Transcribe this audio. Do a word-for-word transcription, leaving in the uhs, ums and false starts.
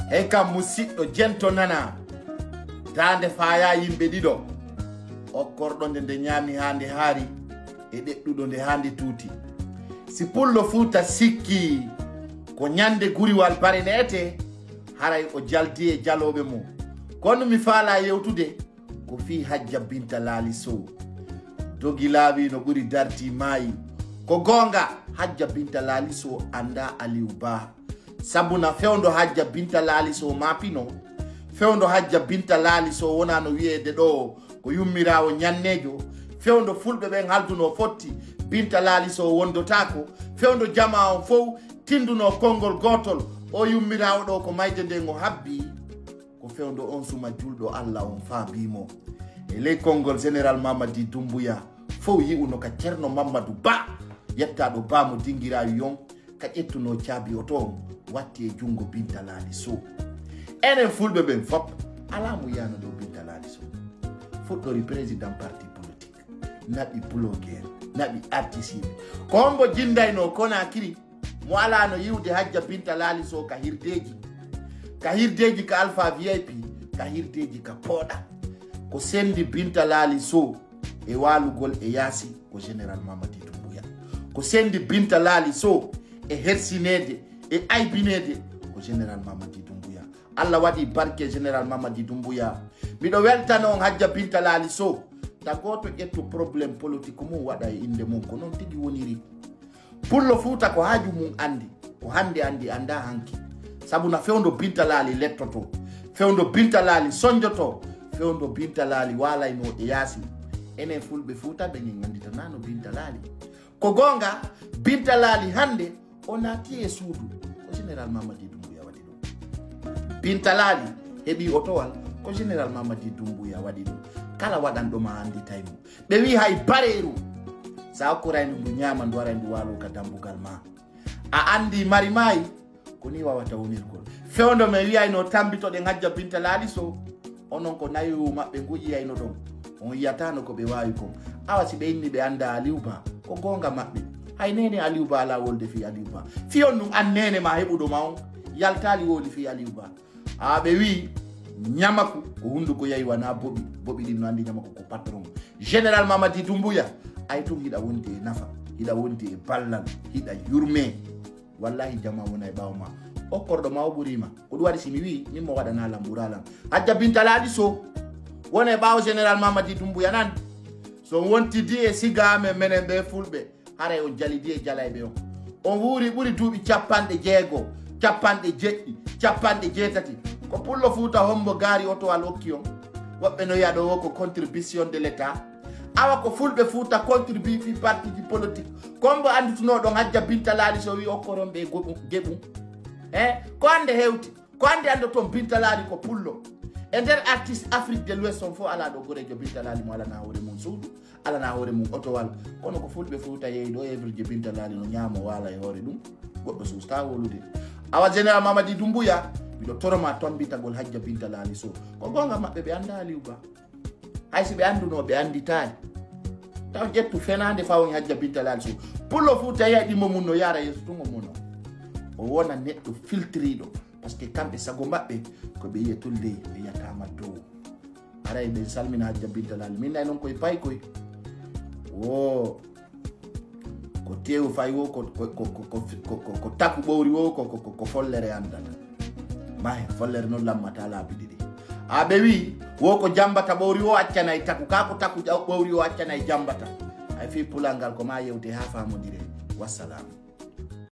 Hey kam musiɗɗo jento nana, daande faaya yimɓe ɗiɗo, okkorɗo nde nde ñaami haa nde haari, e ɗeɗɗuɗo nde haa nde tuuti. Si pullo Fuuta sikki ko ñande guriwal bareneete, haray o jaldi e jalooɓe mum. Kono mi faalaa yewtude ko fii Hajja Binta Laali Sow. Dogi laawi no ɓuri darti maayi. Ko goonga, Hajja Binta Laali Sow anndaa Aliou Ba. Sabu na fewndo Hajja Binta Laali Sow maapino, fewndo Hajja Binta Laali Sow wonaa no wiyeede ɗoo ko yummiraawo ñanneejo, fewndo fulɓe ɓen haldunoo fotti, Binta Laali Sow wondotaako, fewndo jamaa on fow tindunoo konngol gootol, oo yummiraawo ɗoo ko mayde nden o habbii. Ko fewndo on suma julɗo Alla on faabii mo. E ley konngol Général Mamadi Doumbouya fow yi'uno ka Ceerno Mammadu Ba, yettaaɗo Ba mo Dingiraawi on, ka ƴettunoo caabi oto on, watti e junngo Binta Laali Sow. Enen fulɓe ɓen fop, alaa mo yi'aano ɗoo Binta Laali Sow. Fuɗɗori président parti politique, naɓi blogueur, naɓi artiste. Ko hombo jinndaynoo Conakry mo alaano yi'ude Hajja Binta Laali Sow ka hirdeeji, ka hirdeeji ka Alpha V I P, ka hirdeeji ka pooɗa? Ko senndi Binta Laali Sow e waalugol e yaasi ko Général Mamadi Doumbouya. Ko senndi Binta Laali Sow e hersineede, e aybineede ko Général Mamadi Doumbouya. Alla waɗi barke Général Mamadi Doumbouya. Miɗo weltano on Hajja Binta Laali Sow. Ta gooto ƴettu problème politique mum waɗa e innde mum, ko noon tigi woniri. Pullo Fuuta ko haaju mum anndi, ko hannde anndi, anndaa hanki. Sabu na fewndo Binta Laali lettoto, fewndo Binta Laali sonjoto, fewndo Binta Laali waalaynoo e yaasi. Enen fulɓe Fuuta ɓen en annditanaano Binta Laali. Ko goonga, Binta Laali hannde o naati e suudu, ko Général Mamadi Doumbouya waɗi ɗum. Binta Laali heɓi otowal, ko Général Mamadi Doumbouya waɗi ɗum. Kala waɗanɗo ma annditay mo. Ɓe wi hay bareeru, sa okkoray ndu, ndu ñaama, ndu waray ndu waalo ka dambugal ma. A anndi mari maayi, ko ni wawata wonirgol. Fewndo men wiyayno tambitoɗen Hajja Binta Laali Sow, onon ko nayowu maɓɓe nguƴiyayno ɗon. On yiyatano ko ɓe waawi kon. Awa si ɓe inni ɓe annda Aliou Ba, ko goonga maɓɓe. Hay neene Aliou Ba alaa wolde fii Aliou Ba. Fii on ɗum an neene ma heɓuɗo ma on yaltaali wooli fii Aliou Ba. A ɓe wi ñamaku ko hunduko yayi wana boɓi. Boɓi ɗin no anndi ñamaku ko patron. Général Mamadi Doumbouya, ay tun hiɗa wondi e nafa, hiɗa wondi e ballal, hiɗa yurme. Wallahi jama wona e ɓaawo ma. Okkorɗo ma o ɓuri ma. Ko ɗum waɗi si mi wi, min mo waɗana lam ɓura lam. Hajja Binta Laali Sow wona e ɓaawo Général Mamadi Doumbouya nan. So on wontidi e siga amen menen ɓe fulɓe, haray on jalidi e jalayɓe on. On wuuri ɓuri duuɓi capanɗe jeego, capanɗe jeɗɗi, capanɗe jeetati. Ko pullo Fuuta hombo gaari otowal okki on? Woɓɓe no yi'a ɗo wo ko contribution de l'État. Awa ko fulɓe Fuuta contribue fii partiji politique. Ko hombo anndutunoo ɗon Hajja Binta Laali Sow wi okkoron ɓe goɓu-, geɓu? Eh, ko hannde hewti? Ko hannde anndoton Binta Laali ko pullo? E nder artiste Afrique de l'Ouest on fof alaa ɗo goreejo Binta Laali mo alanaa hoore mum suudu, alanaa hoore mum otowal. Kono ko fulɓe Fuuta yehi ɗo everje Binta Laali no ñaamo waala e hoore ɗum. Goɗɗo suusta wolude. Awa Général Mamadi Doumbouya, miɗo toroma tombitagol Hajja Binta Laali Sow. Ko goonga maɓɓe ɓe annda Aliou Ba. Hay si ɓe annduno ɓe annditaali. Taw ƴettu fenaande faw en Hajja Binta Laali Sow. Pullo Fuuta yehi ɗimo mum no yaara yeeso tun o mono. O wona neɗɗo filtriiɗo. Parce que kamɓe sago maɓɓe ko ɓe yiya tun ley, ɓe yiyataama dow. Aray ɓen salmina Hajja Binta Laali. Min nay non koye paykoy. Wo ko teewu fay wo ko, ko, ko taku ɓowri wo ko, ko, ko, ko follere anndata. Mahe, follere non lammata laabi ɗiɗi. A ɓe wi, wo ko jambata ɓowri wo accanay taku, ka ko taku ja-, ɓowri wo accanay jambata. Ay fii pulal ngal ko ma yewte haa faamondire. Wassalam.